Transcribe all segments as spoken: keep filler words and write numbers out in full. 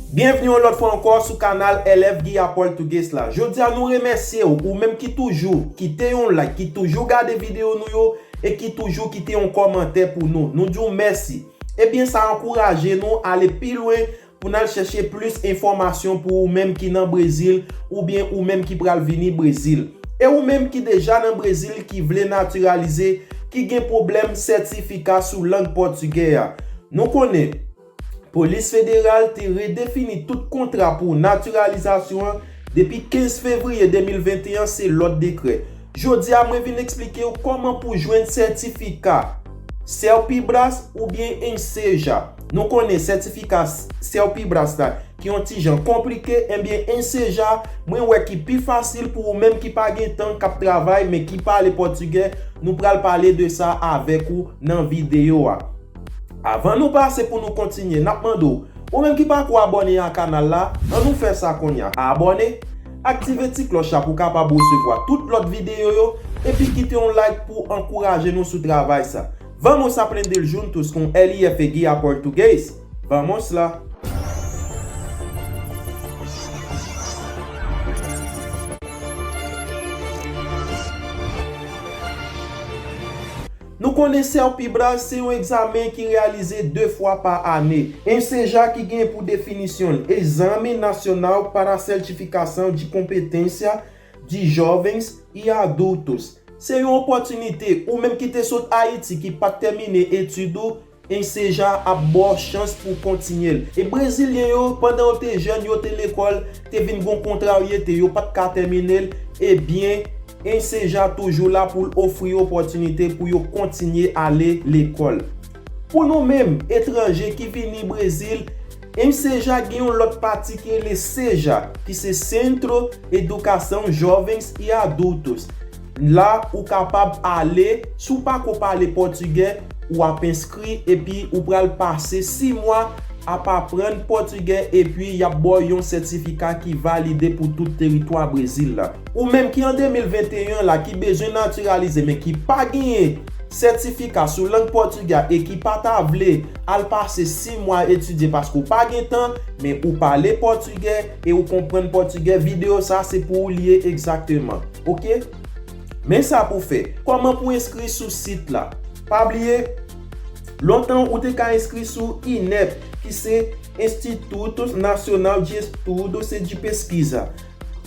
Byenvni yon lòt fwa ankò sou kanal L F Guia Português la. Jodi a nou remèsye w, ou menm ki toujou kite yon like, ki toujou gade videyo nou yo, e ki toujou kite yon kòmantè pou nou. Nou di w mèsi. Ebyen, sa ankouraje nou ale pi lwen pou n al chèche plis enfòmasyon pou ou menm ki nan Brezil, oubyen ou menm ki pral vini Brezil. E ou menm ki deja nan Brezil, ki vle natiralize, ki gen pwoblèm sètifika sou lang pòtigè a. Nou konnen, Polis Federal te redefini tout kontra pou natiralizasyon an depi kenz fevriye de mil venteyen, se lòt dekrè. Jodi a, mwen vin eksplike w kòman pou jwenn sètifika Serpibras oubyen Enseja. Nou konnen sètifika Serpibras la, ki yon ti jan konplike, ebyen Enseja, mwen wè ki pi fasil pou ou menm ki pa gen tan, k ap travay, men ki pale pòtigè, nou pral pale de sa avèk ou nan videyo a. Avan nou pase pou nou kontinye, n ap mande w, ou menm ki pako abòne a kanal la, ann nou fè sa kounye a. Abòne, aktive ti klòch la pou w kapab resevwa tout lòt videyo yo, epi kite yon like pou ankouraje nou sou travay sa. Vamos aprender juntos com L F Guia Português? Vamos lá! Nou konnen Serpibras se yon egzamen ki reyalize de fwa pa ane. Enseja ki gen pou definisyon l, Exame Nacional para a Certificação de Competência de Jovens e Adultos. Se yon opòtinite, ou menm ki te sot Ayiti, ki pa t tèmine etid ou, Enseja ap ba w chans pou w kontinye l. E Brezilyen yo, pandan yo te jèn, yo te lekòl, te vin gon kontra yo te, yo pa t ka tèmine l, ebyen, Enseja toujou la pou l ofri yo opòtinite pou yo kontinye ale lekòl. Pou nou menm, etranje ki vini Brezil, Enseja gen yon lòt pati ki rele Seja, ki se Centro Educação Jovens e Adultos. La, ou kapab ale, si w pako pale pòtigè, w ap enskri, epi ou pral pase sis mwa ap aprann pòtigè, epi y ap ba w yon sètifika ki valide pou tout teritwa Brezil la. Ou menm ki an de mil venteyen la, ki bezwen natiralize, men ki pa genyen sètifika sou lang pòtigè e ki pa ta vle al pase sis mwa etidye paske w pa gen tan, men ou pale pòtigè e ou konprann pòtigè, videyo sa se pou ou li ye egzakteman. Oke? Men sa pou fè. Kòman pou enskri sou sit la? Pa bliye, lontan ou te ka enskri sou INEP, ki se Instituto Nacional de Estudos e de Pesquisa.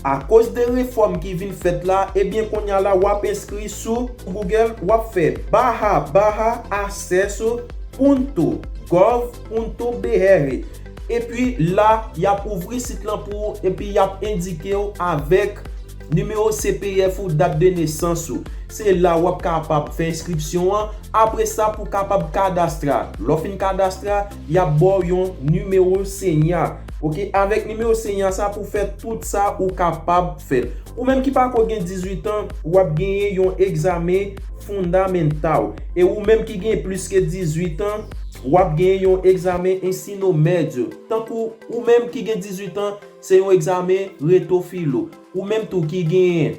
Akoz de refòm ki vin fèt la, ebyen, kounye a la, w ap enskri sou Google, w ap fè barra barra acesso ponto gov ponto br. Epi la, y ap ouvri sit lan pou ou, epi y ap endike w avèk nimewo C P F ou, dat de nesans ou. Se la w ap kapab fè enskripsyon an. Apre sa, pou kapab kadastre a. Lè w fin kadastre a, y ap ba w yon nimewo senya. Oke, avèk nimewo senya sa pou fè tout sa ou kapab fè l. Ou menm ki pako gen dizuit an, w ap genyen yon egzamen fondamental. E ou menm ki gen plis ke dizuit an, w ap genyen yon egzamen ensino médio. Tankou ou menm ki gen dizuit an, se yon egzamen reto filo. Ou menm tou ki genyen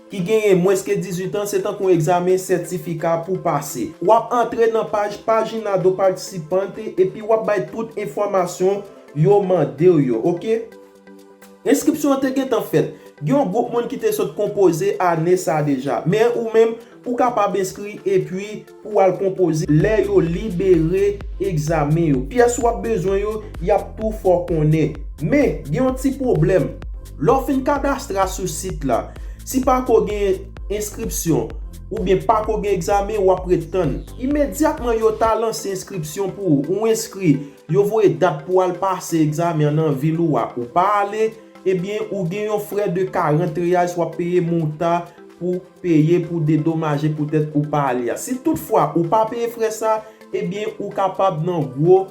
ki genyen mwens ke dizuit an, se tankou yon egzamen sètifika pou pase. W ap antre nan paj Página do Participante epi w ap bay tout enfòmasyon yo mande w yo, oke? Enskripsyon an te gentan fèt. Gen yon gwoup moun ki te sot konpoze ane sa deja. Men ou menm, ou kapab enskri epi pou w al konpoze lè yo libere egzamen yo. Pyès w ap bezwen yo, y ap tou fè w konnen. Men, gen yon ti pwoblèm. Lè w fin kadastre a sou sit la, si pako gen enskripsyon oubyen pako gen egzamen, w ap ret tann. Imedyatman yo ta lanse enskripsyon pou ou, ou enskri, yo voye dat pou w al pase egzamen an nan vil ou a, ou pa ale, ebyen, ou gen yon frè de karant reais w ap peye, multa pou peye pou dedomaje poutèt ou pa ale a. Si toutfwa ou pa peye frè sa, ebyen, ou kapab nan gwo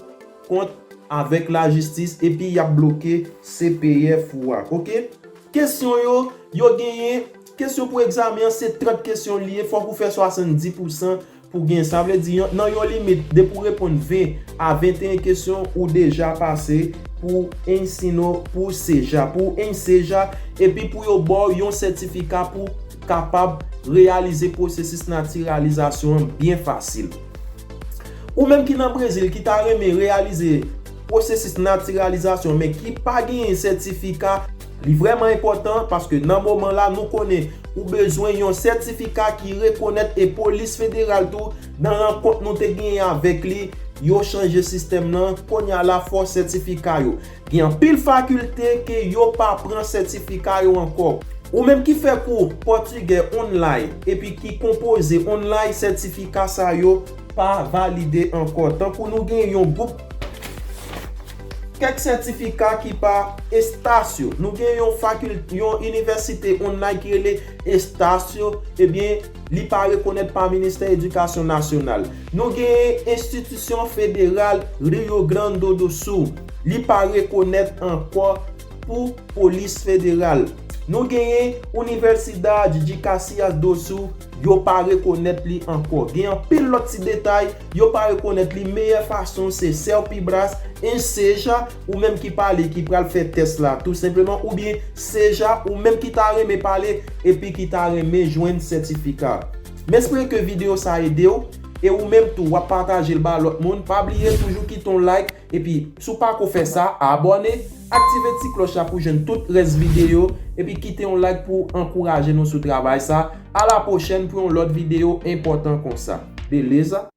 kont avèk lajistis epi y ap bloke C P F ou a, oke? Kesyon yo, yo genyen, kesyon pou egzamen an, se trant kesyon li ye, fòk ou fè swasanndis pousan pou gen. Sa vle di, yon, nan yon limit, depi w reponn ven a venteyen kesyon, ou deja pase pou ensino, pou seja, pou enseja, epi pou yo ba w yon sètifika pou kapab reyalize pwosesis natiralizasyon an byen fasil. Ou menm ki nan Brezil, ki ta renmen reyalize pwosesis natiralizasyon, men ki pa genyen sètifika, li vrèman enpòtan paske nan moman la, nou konnen ou bezwen yon sètifika ki rekonèt e polis federal tou, nan rankont nou te genyen avèk li, yo chanje sistèm nan, kounye a la fò sètifika yo. Gen anpil fakilte ke yo pa pran sètifika yo ankò. Ou menm ki fè kou pòtigè online epi ki konpoze online, sètifika sa yo pa valide ankò. Tankou nou gen yon gwoup kèk sètifika ki pa Estasyo. Nou gen yon fakilte, yon inivèsite online ki rele Estasyo, ebyen, li pa rekonèt pa Ministè Edikasyon Nasyonal. Nou gen Enstitisyon Federal Rio Grande do Sul. Li pa rekonèt ankò pou polis federal. Nou genyen Universidade de Caxias do Sul, yo pa rekonèt li ankò. Gen anpil lòt ti detay, yo pa rekonèt li. Meyè fason se Serpibras, Enseja, ou menm ki pale, ki pral fè tès la, tou senpleman, oubyen Seja, ou menm ki ta renmen pale, epi ki ta renmen jwenn sètifika. M espere ke videyo sa ede w, e ou menm tou, w ap pataje l ba lòt moun. Pa bliye toujou kite yon like, epi si w pa ko fè sa, abòne, aktive ti klòch la pou jwenn tout rès videyo, epi kite yon like pou ankouraje nou sou travay sa. A la pwochèn pou yon lòt videyo enpòtan konsa. Beleza!